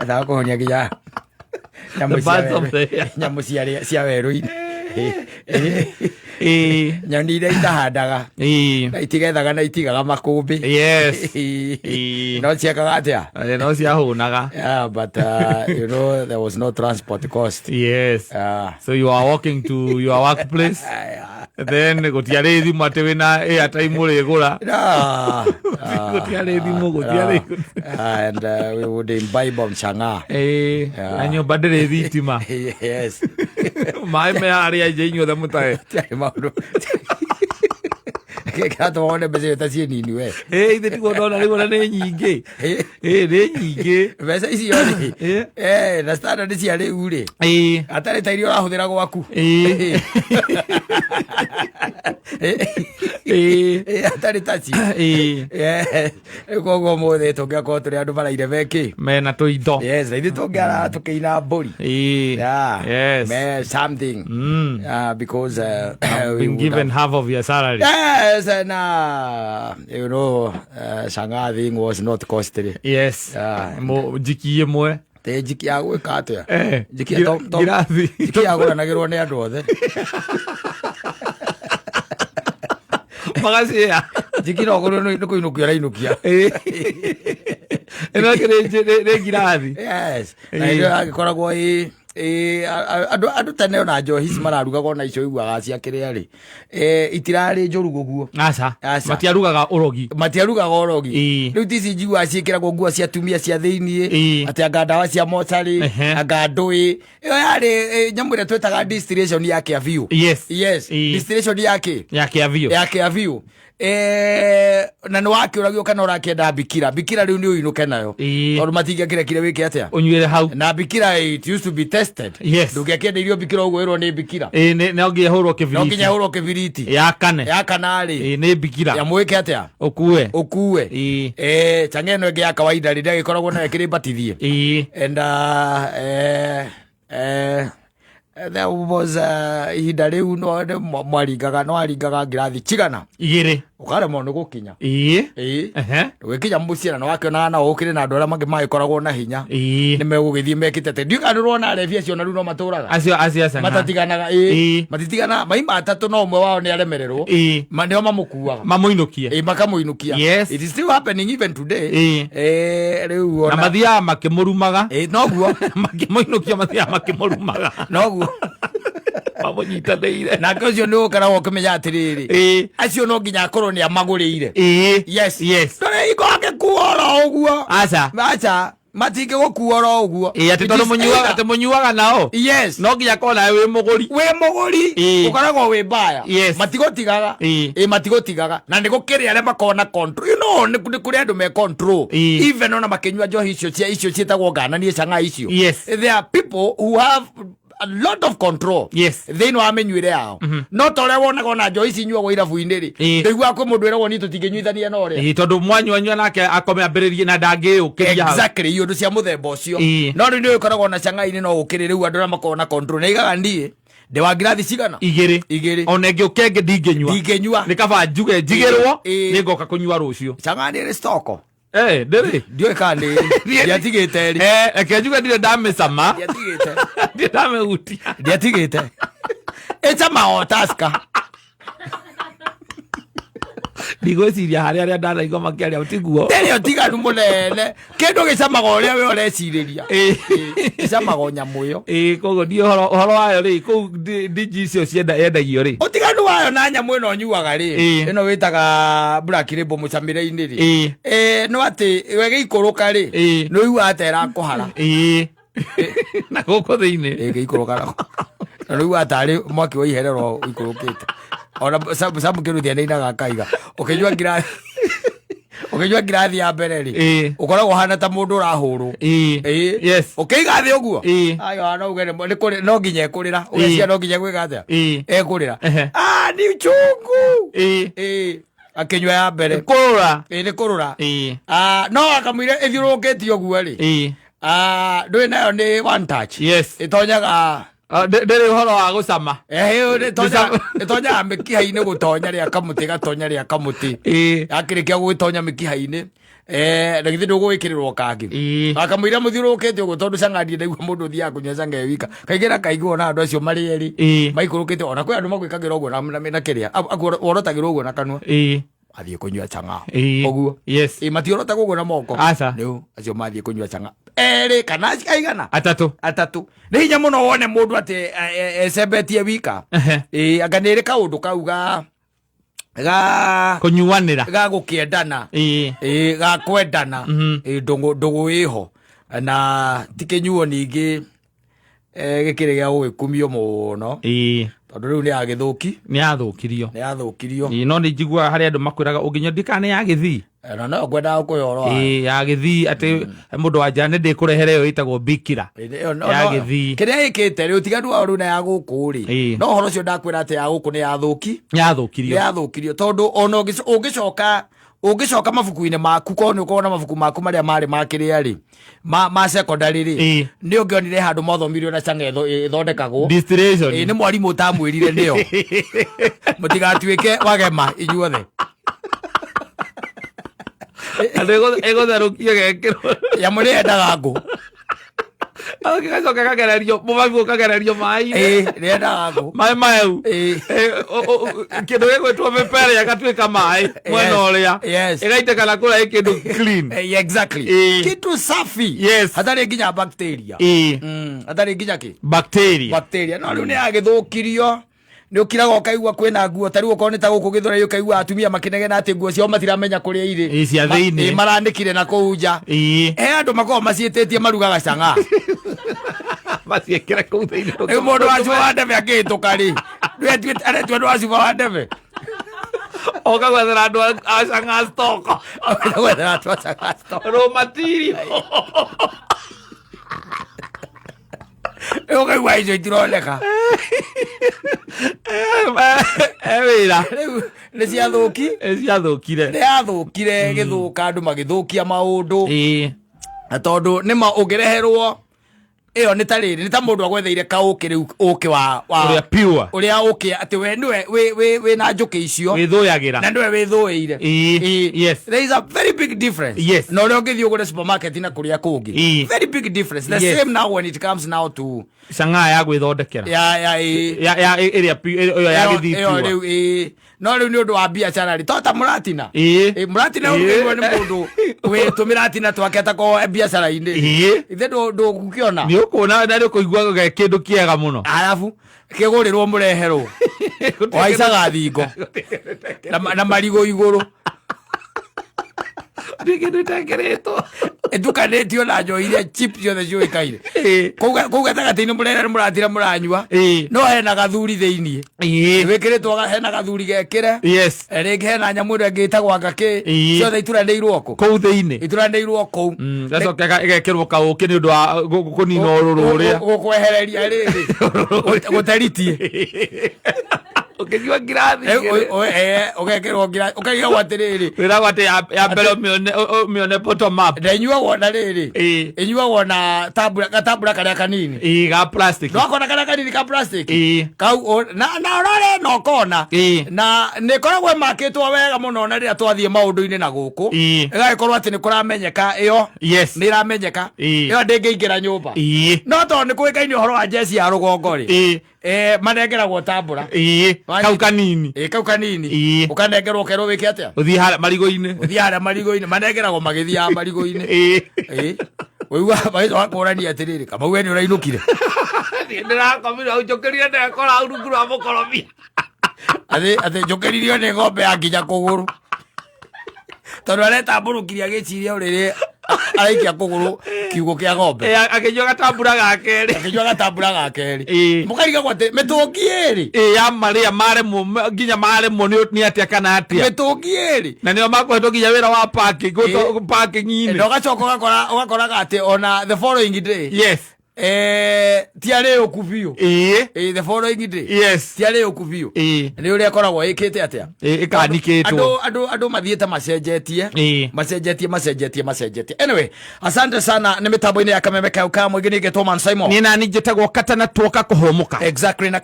Ndawa kũhonia nginya nyamũ The cia birds of werũ- the air. nyamũ cia cia werũ-inĩ. Ĩĩ. Nyoni iria itahandaga Ĩĩ. na itigethaga na itigaga makũmbĩ. Yes. Ĩĩ. No ciekaga atĩa? No ciahũnaga. Yeah, but you know there was no transport cost. Yes. So you are walking to your workplace. Then gũtiarĩ thimũ atĩ wĩna airtime ũrĩgũra. No. Gũtiarĩ thimũ, gũtiarĩ. And we would imbibe on chang'aa. Ĩĩ. Na nyũmba ndĩrĩ thitima. Yes. Maĩ me harĩa nja inyuothe mũtahe. Tiarĩ maũndũ. Kĩratũma wone mbeca icio ta ciĩ nini we. Ĩĩ, ithe tiguo ndona rĩu ona nĩ nyingĩ. Ĩĩ, nĩ nyingĩ. Mbeca icio rĩ. Ĩĩ. Na standard cia rĩu rĩ. Ĩĩ. Atarĩ ta iria ũrahũthĩra gwaku. Ĩĩ. Ĩĩ. Atarĩ taci. Ĩĩ. Rĩu koguo ũmũthĩ tũngĩakorwo tũrĩ andũ maraire mekĩ. Mena tũindo. Yes, na ithuĩ tũngĩara tũkĩina mbũri. Ĩĩ. Yeah. Yes. Me something. Yeah, because we Been would given have half of your salary. Yes, and you know, Shanghai thing was not costly. Yes. Yeah. Njiki ĩmwe. Te njiki ya gwĩka atĩa? Eh, Njiki ya ngirathi. Njiki ya gũranagĩrwo nĩ andũ othe. Magacia. Njiki no gũrwo nĩ kũinũkia ũrainũkia. Ĩno ĩkĩrĩ nĩ ngirathi. Yes. Na ĩyo yagĩkoragwo ĩ andũ tene ona njohi ici mararugaga ona icio iguaga cia kĩrĩa rĩ, itirarĩ njũru ũguo. Aca. Aca. Matiarugaga ũrogi. Matiarugaga ũrogi. Ĩĩ. Rĩu ti ici njiguaga ciĩkĩragwo nguo cia atumia cia thĩiniĩ, Ĩĩ. atĩ anga ndawa cia mocarĩ, anga ndũĩ. Ĩyo yarĩ nyamũ ĩrĩa twĩtaga distillation ya kĩa biũ. Yes. Yes. Ĩĩ. Distillation ya kĩ? Ya kĩa biũ. Ya kĩa biũ. Na nĩ wakĩũragio kana ũrakĩenda bikira. Bikira rĩu nĩ ũinũke nayo. Ĩĩ. Tondũ matingĩakĩrekire wĩke atĩa? Ũnyuĩre hau. Na bikira it used to be tested. Yes. Ndũngĩakĩendeirio bikira ũguo ĩrwo nĩ bikira. Ĩĩ, no nginya ĩhũrwo No kĩbiriti. nginya ĩhũrwo kĩbiriti. Ya kane. Ya kana rĩ. Ĩĩ, nĩ bikira. Ya mwĩke atĩa? Ũkue. Ũkue. Ĩĩ. Chang'aa ĩno ĩngĩ ya kawaida rĩ ndĩagĩkoragwo nayo ĩkĩrĩ batithie. Ĩĩ. And there was ihinda rĩu no nĩ mwaringaga no aringaga ngirathi cigana Igĩrĩ. Ũkaremwo nĩ gũkinya. Ĩĩ. Ĩĩ. Ehe. Ũgĩkinya mũciĩ na nĩwakĩonaga no ũkĩrĩ na andũ arĩa mangĩ magĩkoragwo na hinya. Ĩĩ. Nĩ megũgĩthiĩ mekĩte atĩ ndiũĩ kana nĩũrona arebi acio na rĩu no matũraga. Acio aca. Matatiganaga. Ĩĩ. Ĩĩ. Matitiganaga mai matatũ no ũmwe wao nĩ aremererwo. Ĩĩ. Ma nĩo mamũkuaga. Mamũinũkie. Ĩĩ, makamũinũkia. Yes. It is still happening even today. Ĩĩ. Rĩu Na ona mathiaga makĩmũrumaga. Ĩĩ, noguo. Makĩmũinũkia mathiaga makĩmũrumaga. Noguo. Mamũnyitanĩire. Nake ũcio nĩ ũkoragwo ũkĩmenya atĩrĩrĩ, Ĩĩ. acio no nginya akorwo nĩ amagũrĩire. Ĩĩ. Yes. Yes. Ndũrĩ hingo angĩkua oro ũguo. Aca. Aca, matingĩgũkua oro ũguo. Ĩĩ, atĩ It tondũ is mũnyuaga either- atĩ mũnyuaga nao. Yes. No nginya korwo nawe wĩ mũgũri. Wĩ mũgũri. Ĩĩ. Ũkoragwo wĩ mbaya. Yes. Matigũtigaga. Ĩĩ. Ĩĩ, matigũtigaga. Na nĩ gũkĩrĩ arĩa makoragwo na control. You know, nĩ kũrĩ andũ me control. Ĩĩ. Even ona makĩnyua njohi icio cia icio ciĩtagwo ngananie chang'aa icio. Yes. There are people who have a lot of control Yes. thĩinĩ wa mĩnyuĩre yao. No ta ũrĩa wonaga ona njohi ici inyuagwo irabu-inĩ rĩ, Ĩĩ. ndũiguaga kwĩ mũndũ wĩragwo niĩ tũtingĩnyuithania na ũrĩa. Ĩĩ, tondũ mwanyuanyua nake akome ambĩrĩrie na ndangĩũkĩria hau. Exactly, iũndũ cia mũthemba ũcio. Ĩĩ. No rĩu nĩ ũkoragwo na chang'aa-inĩ no gũkĩrĩ rĩu andũ arĩa makoragwo na control na igaga niĩ ndĩ wa ngirathi cigana? Igĩrĩ. Igĩrĩ. Ona ĩngĩ ũkenge ndingĩnyua. Ndingĩnyua. Nĩ kaba njuge njigĩrwo Ĩĩ. nĩ ngoka kũnyua rũciũ. Chang'aa nĩ ĩrĩ stoko? Eh, ndĩrĩ. Ndiũĩ kana nĩ ndiatigĩte rĩ. Reke njuge ndirĩ ndamĩcama. Ndiatigĩte. Ndirĩ ndamĩhutia. Ndiatigĩte. Ĩcama o Tusker. Ndigwĩciria harĩ arĩa ndanaigua makĩaria tiguo. Ndĩrĩ ũtiganu mũnene. Kĩndũ gĩcamaga ũrĩa we ũrecirĩria. Ĩĩ. Gĩcamaga o nyamũ ĩyo. Ĩĩ, koguo ndiĩ ũhoro wayo rĩ kũu ndinji icio cienda yendagio rĩ. Ũtiganu wayo na nyamũ ĩno ũnyuaga rĩ, Ĩĩ. ĩno wĩtaga Black Label mũcamĩre-inĩ rĩ. Ĩĩ. No atĩ we gĩikũrũka rĩ, Ĩĩ. nĩ ũiguaga ta ĩrakũhara. Ĩĩ. Na gũkũ thĩinĩ. Ĩĩ, gĩikũrũka na nĩ ũiguaga tarĩ mwaki wa iherero ũikũrũkĩte. Ona Sam Kĩruthia nĩ ainaga akaiga ũkĩnyua ngirathi ũkĩnyua ngirathi ya mbere rĩ, Ĩĩ. ũkoragwo ũhana ta mũndũ ũrahũrwo. Ĩĩ. Ĩĩ. Yes. Ũkĩiga thĩ ũguo. Ĩĩ. Ayo no uge nĩ no nginya ekũrĩra. Ũgeciria no nginya gwĩka atĩa? Ĩĩ. Ekũrĩra. Ehe. Ah, ni uchungu. Ĩĩ. Ĩĩ. Akĩnyua ya mbere. Kũrũra. Ĩĩ, nĩ kũrũra. Ĩĩ. Ah, no akamwĩra ĩthiũrũrũkĩtie ũguo rĩ. Ĩĩ. Ah, ndũĩ nayo nĩ one touch. Yes. Ĩtonyaga Ah, ndĩrĩ ũhoro wa gũcama. Ĩtonyaga mĩkiha-inĩ gũtonya rĩa kamũtĩ gatonya rĩa kamũtĩ. Ĩĩ. Yakĩrĩkia gũgĩtonya mĩkiha-inĩ. Na githĩ ndũgũgĩkĩrĩrwo kangĩ? Ĩĩ. Akamũira mũthiũrũrũkĩte ũguo, tondũ canga ndiĩ ndaigua mũndũ ũthiaga kũnyua canga e wika. Kaingĩ na kaingĩ wona andũ acio marĩ erĩ maikũrũkĩte, ona kwĩ andũ magwĩkagĩra ũguo na kĩrĩa worotagĩrwo ũguo na kanua, athiĩ kũnyua chang'aa. Ũguo. Ĩ, matiorotaga ũguo na moko. Aca. Rĩu acio mathiĩ kũnyua chang'aa erĩ kana aigana? Atatũ. Atatũ. Nĩ hinya mũno wone mũndũ atĩ ecembetie wika. Ĩ, anga nĩ ĩrĩ kaũndũ kau ga Kũnyuanĩra. Ga gũkĩendana. Ĩ, ga kwendana. Ĩ, ndũgũ ĩho na ti kĩnyuo ningĩ, gĩkĩrĩ gĩa gũgĩkumio mũno, tondũ rĩu nĩ yagĩthũki. Nĩ yathũkirio. Nĩ yathũkirio. Ĩĩ, no nĩ njiguaga harĩ andũ makwĩraga ũngĩnyua ndikana ya gĩthii. Na no ngwendaga gũkũhe ũhoro wayo. Ĩĩ, ya gĩthii atĩ mũndũ wa nja nĩ ndĩkũrehere ĩyo ĩtagwo bikira. Ya gĩthii. Kĩrĩa ĩkĩte rĩ, ũtiganu wao rĩu na ya gũkũ rĩ, no ũhoro ũcio ndakwĩra atĩ ya gũkũ nĩ yathũki. Yathũkirio. Nĩ yathũkirio, tondũ ona ũngĩcoka mabuku-inĩ maku, korwo nĩ ũkorwo na mabuku maku marĩa marĩ ma kĩrĩa rĩ, ma secondary rĩ, nĩ ũngĩonire handũ mwathomirio na chang'aa ĩthondekagwo. Distillation. Ĩĩ, nĩ mwarimũ ũtamwĩrire nĩyo mũtigatuĩke wagema inyuothe. Andũ ĩgũtherũkio gekĩrwo. Nyamũ nĩ yendaga ngũ. Gacoka kagererio mũbabu, ũkagererio maĩ-inĩ. Ĩĩ, nĩ yendaga ngũ. Maĩ mahehu. Kĩndũ gĩgwĩtwo mĩbere gatuĩka maĩ mwena ũrĩa ĩgaitĩka na kũrĩa ĩ kĩndũ clean. Exactly. Kitu safi. Hatarĩ nginya bacteria. Hatarĩ nginya kĩ? Bacteria. Bacteria. No rĩu nĩ yagĩthũkirio, nĩ ũkiraga ũkaigua kwĩna nguo ta rĩu okorwo nĩ ta gũkũ Gĩthũrai, ũkaigua atumia makĩnegena atĩ nguo ciao matiramenya kũrĩa irĩ. Ĩĩ, cia thĩinĩ. Ĩĩ, maranĩkire na kũu nja. He andũ makoragwo maciĩtĩtie marugaga cang'aa. Maciĩkĩre kũu thĩinĩ. Rĩu mũndũ wa cuba wa ndebe akĩhĩtũka rĩ, aretua andũ a cuba wa ndebe. Oka gwethera andũ a cang'aa stock. Gwethera andũ a cang'aa stock. Raw material. Rĩu ũkaigua icio itironeka. E wĩra. Rĩu nĩ ciathũki. Ciathũkire. Nĩ yathũkire, gĩthũka, andũ magĩthũkia maũndũ. Na tondũ nĩma ũngĩreherwo ĩyo nĩ ta rĩrĩ, nĩ ta mũndũ agwetheire kaũkĩ rĩu, ũkĩ wa Ũrĩa pure. Ũrĩa ũkĩ atĩ we nĩwe wĩ na njũkĩ icio. Wĩthũyagĩra. Na nĩwe wĩthũĩire. There is a very big difference na ũrĩa ũngĩthiĩ ũgũre supermarket na kũrĩa kũngĩ. Very big difference. The same now when it comes now to Cang'aa ya gwĩthondekera. Ya ĩĩ. Ya ĩrĩa ĩyo ya gĩthii ĩyo pure. Rĩu ĩĩ, no rĩu nĩ ũndũ wa biacara rĩ, to ta mũratina. Ĩ, mũratina ũrugĩirwo nĩ mũndũ wĩ tũmĩratina twake atakorwo e biacara-inĩ. Ithe ndũgũkĩona. Nĩ ũkuona na nĩ ũkũigua ge kĩndũ kĩega mũno. Arabu kĩgũrĩrwo mũreherwo waicaga thingo na marigũ igũrũ. Gũtirĩ kĩndũ ĩtekĩrĩtwo. Ĩtukanĩtio na njohi iria chip ciothe ciũĩkaine. Kũu gatagatĩ-inĩ mũrere mũratira mũranyua. No hena gathuri thĩiniĩ. Wĩkĩrĩtwo hena gathuri gekĩre. Rĩngĩ hena nyamũ ĩrĩa ĩngĩ ĩtagwo anga kĩ. Ciothe ituranĩirwo kũ? Kũu thĩinĩ. Ituranĩirwo kũu. Gacoka ĩgekĩrwo kaũkĩ nĩ ũndũ wa kũnina ũrũrũ ũrĩa. Gũkwehereria rĩrĩ gũteritie. Ũkĩnyua ngirathi igĩrĩ. Ũgekĩrwo ngira ũkaigagwo atĩrĩrĩ. Wĩragwo atĩ ya mbere ũmĩone bottom up. Ndĩnyuagwo na rĩrĩ. Ĩnyuagwo na tambura, gatambura karĩa kanini. Ĩĩ, ga plastic. Ndwakona karĩa kanini ka plastic? Ĩĩ. Kau na ũrore na ũkona. Na nĩ ĩkoragwo ĩmakĩtwo wega mũno, na rĩrĩa twathiĩ maũndũ-inĩ na gũkũ ĩgagĩkorwo atĩ nĩ kũramenyeka ĩyo. Nĩ ĩramenyeka. Ĩyo ndĩngĩingĩra nyũmba. No tondũ nĩ kũĩkaine ũhoro wa njeci ya rũgongo rĩ, manengeragwo tambũra. Kau kanini. Ĩĩ, kau kanini. Ũkanengerwo ũkerwo wĩke atĩa? Ũthiĩ harĩa marigũ-inĩ. Ũthiĩ harĩa marigũ-inĩ, manengeragwo magĩthiaga marigũ-inĩ. Ĩĩ, ũigua magĩcoka kũrania atĩrĩrĩ, Kamau we nĩ ũrainũkire? Ndĩrakomire hau, njũkĩrire ndekora hau rungu rwa mũkorobia. Atĩ njũkĩririo nĩ ng'ombe ya nginya kũgũrũ, tondũ aretambũrũkirie agĩciria ũrĩrĩ araikia kũgũrũ kiugũ kĩa ng'ombe. Akĩnyua gatambura ga kerĩ. Akĩnyua gatambura ga kerĩ. Mũkarigagwo atĩ mĩtũngi ĩrĩ. Ĩĩ, ya marĩa maremwo nginya maremwo nĩ atĩa kana atĩa. Mĩtũngi ĩrĩ. Na nĩo makũhetwo nginya wĩra wa parking, parking-inĩ. Na ũgacoka ũgakoraga atĩ ona the following day ti arĩũku biũ. The following day ti arĩũku biũ. Nĩ ũrĩa ĩkoragwo ĩkĩte atĩa? Ĩkanikĩtwo. Andũ mathiĩte macenjetie. Macenjetie, macenjetie, macenjetie. Anyway, asante sana. Nĩ mĩtambo-inĩ ya Kameme kau ka mũingĩ, nĩ Thomas Simon. Niĩ nani njĩtagwo Katana, tuoka kũhũmũka. Exactly, na